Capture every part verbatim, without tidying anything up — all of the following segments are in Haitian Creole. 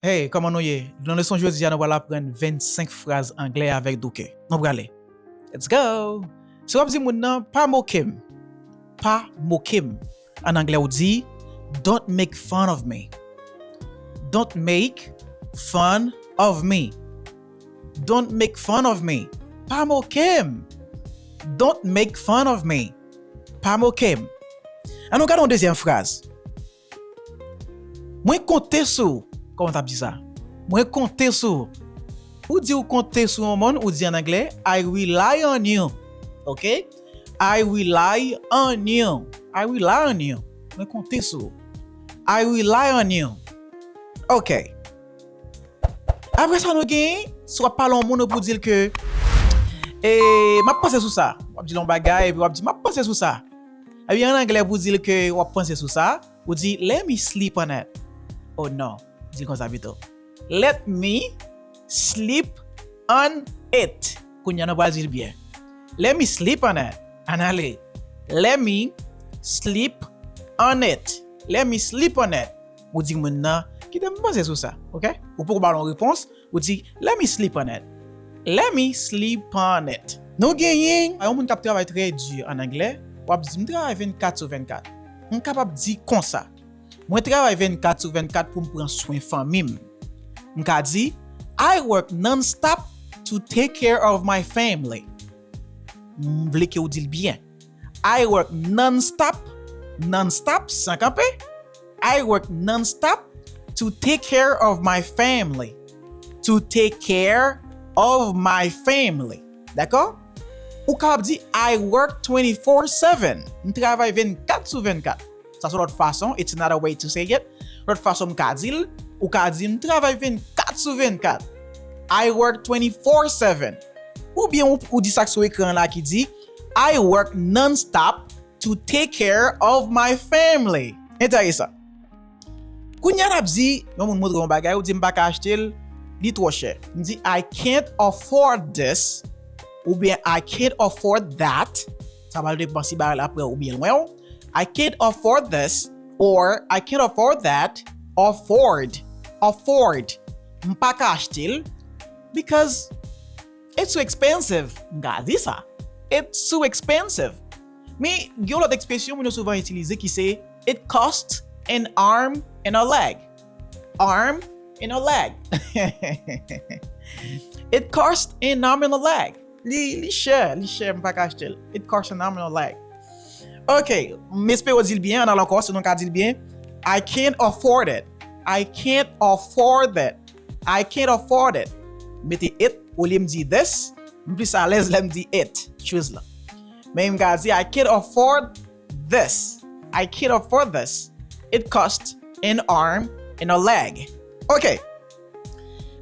Hey, kòman nou ye? Nan leson jodi a, nou pral aprann vennsenk fraz anglè avèk Douké. Nou prale. Let's go! Si w ap di moun nan, pa moke m. Pa moke m. An anglè, ou di, don't make fun of me. Don't make fun of me. Don't make fun of me. Pa moke m. Don't make fun of me. Pa moke m. An nou gade yon dezyèm fraz. Mwen konte sou ou. Kòman w t ap di sa? Mwen konte sou ou. Pou di ou konte sou yon moun, ou di an anglè, I rely on you. Ok? I rely on you. I rely on you. Mwen konte sou ou. I rely on you. Ok. Apre sa, nou gen, si w ap pale yon moun, ou pou di l ke, e, m ap panse sou sa. W ap di l yon bagay, epi w ap di, m ap panse sou sa. Epi an anglè, pou di l ke w ap panse sou sa, ou di, let me sleep on it. Oh non, di l konsa pito. Let me sleep on it. Kounye a, nou pral di l byen. Let me sleep on it. Ann ale. Let me sleep on it. Let me sleep on it. Ou di moun nan, kite m panse sou sa, ok? Ou poko ba l yon repons, ou di, let me sleep on it. Let me sleep on it. Nou genyen yon moun k ap travay trè di an anglè, w ap di, m travay vennkat sou vennkat. M kapab di konsa, mwen travay vennkat sou vennkat pou m pran swen fanmi m. M ka di, I work non-stop to take care of my family. M vle ke w di l byen. I work non-stop, non-stop, san kanpe. I work non-stop to take care of my family. To take care of my family. Dakò? Ou kapab di, I work twenty-four seven. M travay vennkat sou vennkat. Sa se lòt fason. It's another way to say it. Lòt fason m ka di l, ou ka di, m travay vennkat sou vennkat. I work twenty-four seven. Oubyen ou, ou di sa k sou ekran la ki di, I work non-stop to take care of my family. Enteresan. Kounye a n ap di, yon moun montre yon bagay, ou di, m pa ka achte l, li twò chè. M di, I can't afford this, oubyen I can't afford that. Sa pral depann si bagay la pre w oubyen lwen w. I can't afford this, or I can't afford that. Afford, afford. M pa ka achte l, because it's too expensive. M ka di sa. It's too expensive. Men, gen yon lòt ekspresyon moun yo souvan itilize ki se, it costs an arm and a leg. Arm and a leg. It costs an arm and a leg. Li, li chè, li chè, m pa ka achte l. It costs an arm and a leg. Ok, m espere w di l byen, ann al ankò, sinon w ka di l byen. I can't afford it. I can't afford it. I can't afford it. Mete it, olye m di this, m plis alèz lè m di it, shoes la. Men m ka di, I can't afford this. I can't afford this. It costs an arm and a leg. Ok.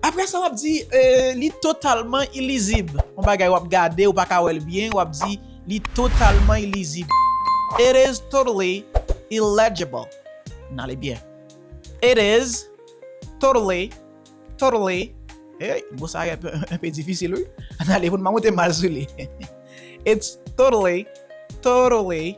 Apre sa, w ap di, eh, li totalman ilizib. Yon bagay w ap gade, ou pa ka wè l byen, w ap di, li totalman ilizib. It is totally illegible. N ale byen. It is totally, totally. Hey, mo sa a un peu, un peu difisil, wi. Ann ale, pou n pa monte mal sou li. It's totally, totally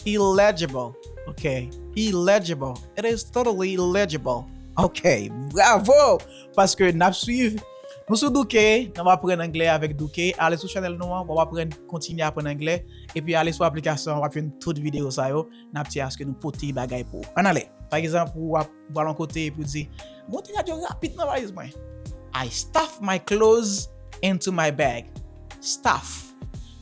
illegible. Ok. Illegible. It is totally illegible. Ok. Bravo! Paske n ap swiv. Nou sou Douké, n ap aprann anglè avèk Douké. Ale sou chanèl nou an, w ap aprann, kontinye aprann anglè. Epi ale sou aplikasyon an, w ap jwenn tout videyo sa yo. N ap tcheke aske nou pote bagay pou ou. Ann ale. Pa egzanp, ou ap pral yon kote epi w di, monte radyo rapid nan valiz mwen. I stuff my clothes into my bag. Stuff.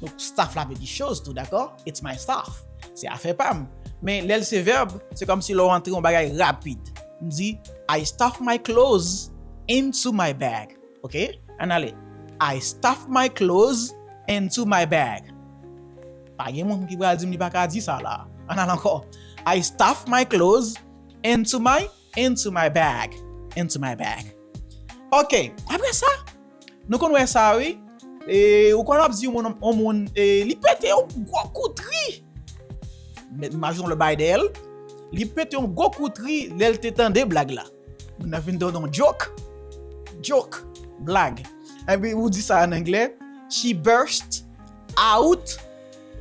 Donk, stuff la vle di choz tou, dakò? It's my stuff. Se afè pa m. Men lè l se vèb, se kòmsi lè w antre yon bagay rapid. M di, I stuff my clothes into my bag. Ok? Ann ale. I stuff my clothes into my bag. Pa gen moun ki pral di m li pa ka di sa la. Ann al ankò. I stuff my clothes into my, into my bag. Into my bag. Ok. Apre sa, nou konn wè sa, wi. E, ou konn ap di yon moun, yon moun, e, li pete yon gwo kout ri. Met, imajine w lè bay dèyè l. Li pete yon gwo kout ri lè l te tande blag la. Moun nan vin tande yon joke. Joke. Blag. Epi ou di sa an anglè. She burst out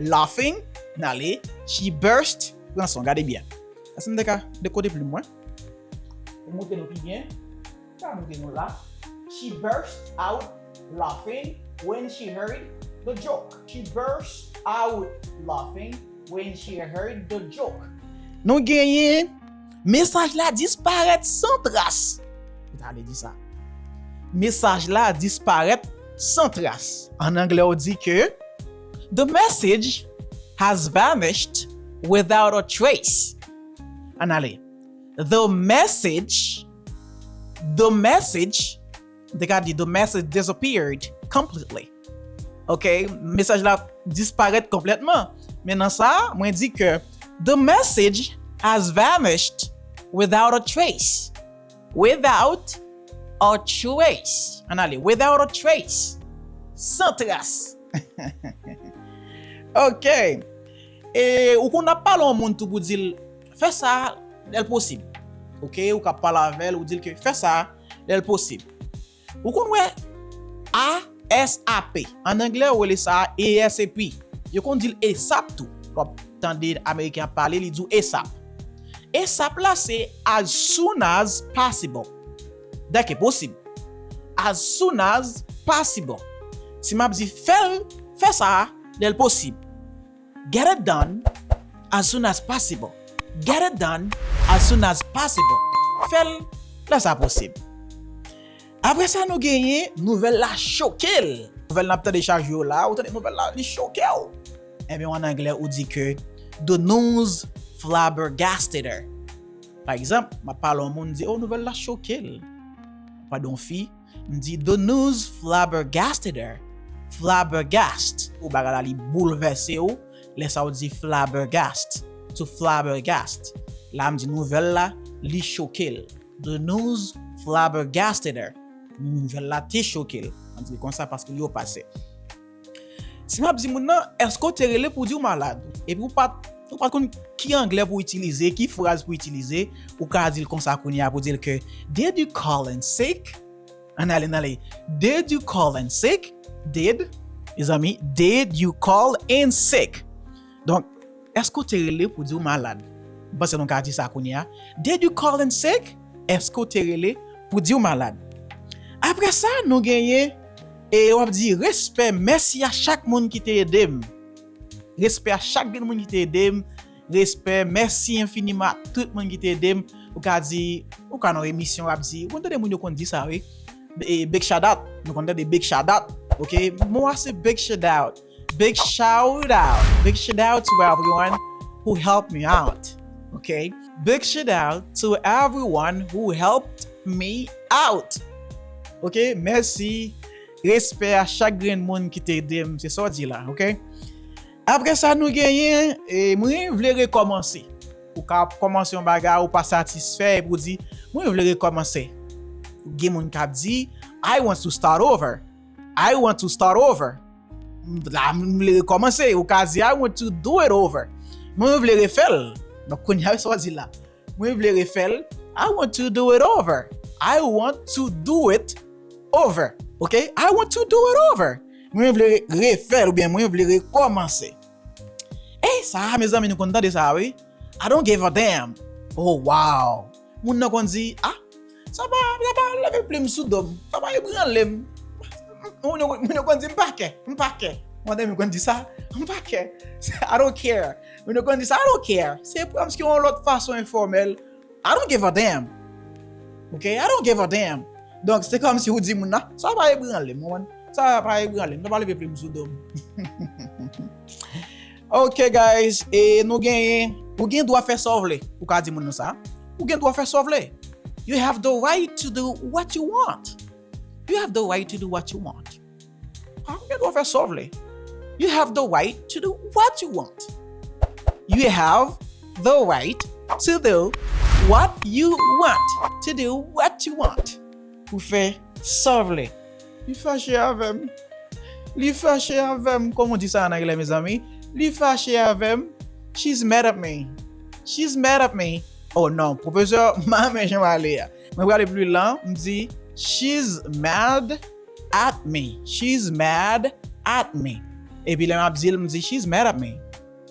laughing. N ale. She burst. Pran son, gade byen. Èske m te ka dekote plim mwen? Pou montre nou pi byen. Sa nou gen nou la. She burst out laughing when she heard the joke. She burst out laughing when she heard the joke. Nou genyen mesaj la disparèt san tras. Ou ta vle di sa. Mesaj la disparèt san tras. An anglè, ou di ke the message has vanished without a trace. Ann ale. The message, the message, m te ka di the message disappeared completely. Ok, mesaj la disparèt konplètman. Men nan sa, mwen di ke the message has vanished without a trace. Without a trace. Ann ale, without a trace. San tras. Ok. E ou konn ap pale yon moun tou pou di l fè sa lè l posib. Ok, ou ka pale avè l, ou di l ke fè sa lè l posib. Ou konn wè A S A P. An anglè, yo rele sa A S A P. Yo konn di l ASAP tou. Lè w ap tande Ameriken ap pale, li di w ASAP. ASAP la, se as soon as possible. Dèke posib. As soon as possible. Si m ap di fè l, fè sa lè l posib. Get it done as soon as possible. Get it done as soon as possible. Fè l lè sa posib. Apre sa, nou genyen nouvèl la choke l. Nouvèl n ap tande chak jou yo la, ou tande nouvèl la, li choke w. Ebyen, an anglè, ou di ke the news flabbergasted her. Pa egzanp, m ap pale yon moun, m di, "Oh, nouvèl la choke l." M ap pale yon fi, m di, "The news flabbergasted her." Flabbergast. Ou bagay la, li boulvèse w. Lè sa, ou di flabbergast. To flabbergast. La, m di nouvèl la, li choke l. The news flabbergasted her. Nouvèl la te choke l. An di l konsa paske yo pase. Si m ap di moun nan, èske w te rele pou di w malad? Epi ou pa t, ou pa t konn ki anglè pou itilize, ki fraz pou itilize, ou ka di l konsa kounye a pou di l ke, "Did you call in sick?" Ann ale, ann ale. "Did you call in sick?" Did, mezanmi, did you call in sick? Donk, èske w te rele pou di w malad? M panse nou ka di sa kounye a. Did you call in sick? Èske w te rele pou di w malad? Apre sa, nou genyen, e w ap di, "Respè, mèsi a chak moun ki te ede m." Respè a chak grenn moun ki te ede m. Respè, mèsi enfiniman a tout moun ki te ede m. Ou ka di, ou ka nan emisyon, w ap di, ou konn tande moun yo konn di sa, wi. E, big shout out. Nou konn tande big shout out. Ok? Mo a se big shout out. Big shout out. Big shout out to everyone who helped me out. Ok? Big shout out to everyone who helped me out. Ok? Mèsi. Respè a chak grenn moun ki te ede m. Se sa w di la. Ok? Apre sa, nou genyen, e, mwen vle rekòmanse. Ou ka ap kòmanse yon bagay, ou pa satisfè, epi ou di, "Mwen vle rekòmanse." Gen moun k ap di, "I want to start over. I want to start over." La, m vle rekòmanse. Ou ka di, "I want to do it over." Mwen vle refè l. Donk, kounye a, sa w di la. Mwen vle refè l. I want to do it over. I want to do it over. Ok? I want to do it over. Mwen vle re-, refè l oubyen mwen vle rekòmanse. E sa, mezanmi, nou konn tande sa, wi. I don't give a damn. Oh, wow. Moun nan konn di, "Ah, sa pa, sa pa leve plim sou do m. Sa pa ebranle m." Moun yo, moun yo konn di, "M pa kè, m pa kè." Mwen menm konn di sa, "M pa kè." I don't care. Moun yo konn di sa, "I don't care." Se kòmsi yon lòt fason enfòmèl. I don't give a damn. Ok? I don't give a damn. Donk, se kòmsi ou di moun nan, "Sa pa ebranle m, ou konprann? Sa pa ebranle m, sa pa leve plim sou do m." Ok, guys, e nou genyen, ou gen dwa fè sa w vle. Ou ka di moun nan sa. Ou gen dwa fè sa w vle. You have the right to do what you want. You have the right to do what you want. Ah, ou gen dwa fè sa w vle. You have the right to do what you want. You have the right to do what you want. To do what you want. Pou fè sa w vle. Li fache avè m. Li fache avè m. Kòman w di sa an anglè, mezanmi? Li fache avè m. She's mad at me. She's mad at me. Oh non, pwofesè, m pa renmen jan w ale a. Mwen prale pli lwen, m di, "She's mad at me. She's mad at me." Epi lè m ap di l, m di, "She's mad at me.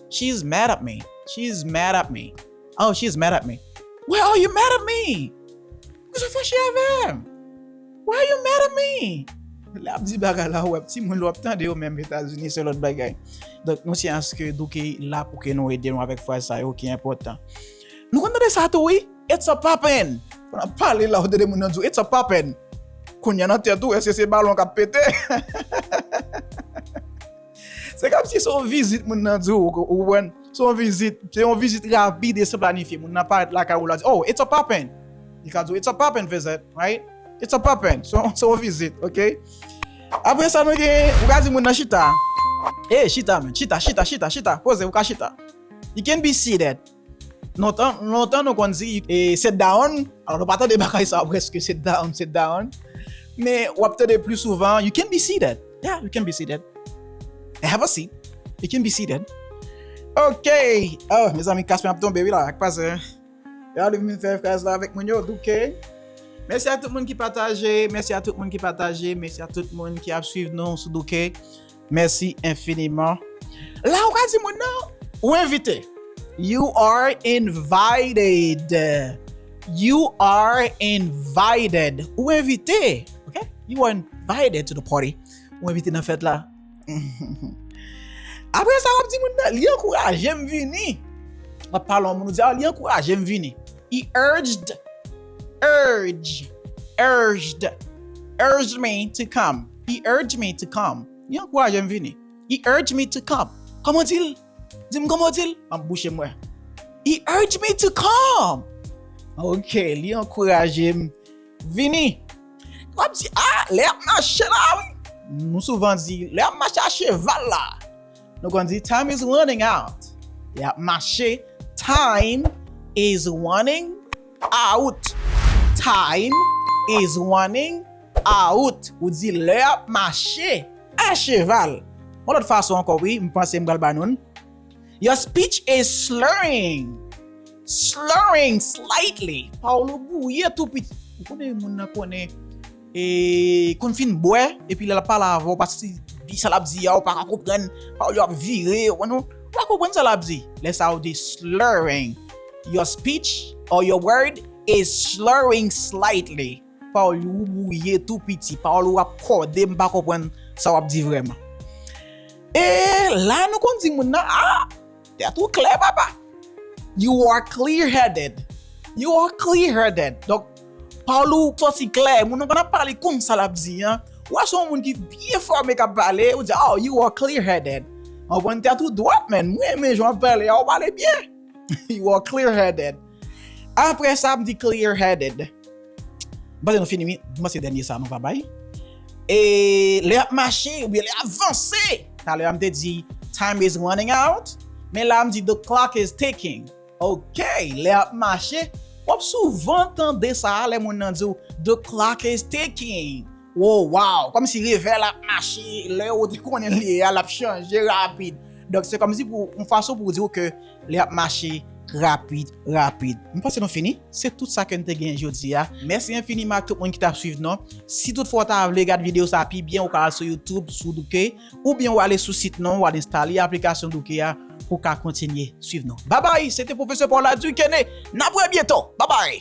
She's mad at me. She's mad at me. Oh, she's mad at me." "Why are you mad at me?" Poukisa w fache avè m? Why you mad at me? Lè ap di bagay la, w ap timoun, lè w ap tande yo menm Etazini, se lòt bagay. Donk, nou tyen aske Douké la pou ke nou ede nou avèk fraz sa yo ki enpòtan. Nou konn tande sa tou, wi. It's a poppin'. Pandan pale la, ou tande moun nan di w, it's a poppin'. Kounye a nan tèt ou, èske se balon k ap pete? Se kòmsi se yon vizit moun nan di w, ou konprann? Se yon vizit, se yon vizit rapid e san planifye. Moun nan parèt lakay ou la di, oh, it's a poppin'. Li ka di w, it's a poppin' visit, right? It's a poppin'. Se yon, se yon vizit, ok? Apre sa, nou gen, ou ka di moun nan chita. Hey, chita, man. Chita, chita, chita, chita. Poze, ou ka chita. You can be seated. Lontan, lontan nou konn di, eh, sit down. Alò, nou pa tande bagay sa prèske, sit down, sit down. Men w ap tande pli souvan, you can be seated. Yeah, you can be seated. Have a seat. You can be seated. Ok. Oh, mezanmi, kas mwen ap tonbe, wi la. Ak pase. Gade, vin fè fraz la avèk moun yo, Douké. Mèsi a tout moun ki pataje, mèsi a tout moun ki pataje, mèsi a tout moun ki ap swiv nou sou Douké. Mèsi enfiniman. La, ou ka di moun nan, ou envite. You are invited. You are invited. Ou envite. Ok? You are invited to the party. Ou envite nan fèt la. Apre sa, w ap di moun nan, li ankouraje m vini. W ap pale yon moun, ou di, ah, li ankouraje m vini. He urged, urge, urged, urged me to come. He urged me to come. Li ankouraje m vini. He urged me to come. Kòman w di l? Di m kòman w di l? Ban m bouche m wè. He urged me to come. Ok, li ankouraje m vini. W ap di, ah, lè y ap mache la, wi. Nou souvan di, lè y ap mache a cheval la. Nou konn di, time is running out. Lè y ap mache, time is running out. Time is running out. Ou di, lè y ap mache a cheval. Yon lòt fason ankò, wi, m panse m pral ba nou l. Your speech is slurring. Slurring slightly. Pawòl ou bwouye tou piti. Ou konnen moun nan konnen, e, konn fin bwè, epi lè l ap pale avè w, pa si di sa l ap di a, ou pa ka konprann. Pawòl yo ap vire, ou konprann, ou pa konprann sa l ap di. Lè sa yo di slurring. Your speech or your word is slurring slightly. Pawòl ou bwouye tou piti. Pawòl ou ap kòde, m pa konprann sa w ap di vrèman. E la, nou konn di moun nan, ah, tèt ou klè, papa. You are clear-headed. You are clear-headed. Donk, pawòl ou sòti klè. Moun nan konn ap pale konn sa l ap di an. Ou wè se yon moun ki byen fòme k ap pale, ou di, oh, you are clear-headed. Ou konn tèt ou dwat, man. Mwen renmen jan w ap pale a, ou pale byen. You are clear-headed. Apre sa, m di clear-headed. M panse nou fini, wi. M panse dènye sa nou va bay. E lè y ap mache, oubyen lè y ap vanse. Talè a m te di, time is running out. Men la, m di, the clock is ticking. Ok, lè y ap mache, w ap souvan tande sa a, lè moun nan di w, the clock is ticking. Oh, wow! Kòmsi revè l ap mache, lè ou te konnen l ye a, l ap chanje rapid. Donk, se kòmsi pou, yon fason pou w di w ke lè y ap mache rapid, rapid. M panse nou fini. Se tout sa ke n te gen jodi a. Mèsi enfiniman ak tout moun ki t ap swiv nou. Si toutfwa w ta vle gad videyo sa a pi byen, ou ka al sou YouTube, sou Douké, oubyen w ale sou sit nou, w al enstale aplikasyon Douké a pou w ka kontinye swiv nou. Babay, se te Pwofesè Paul Adukene. N ap wè byento. Babay!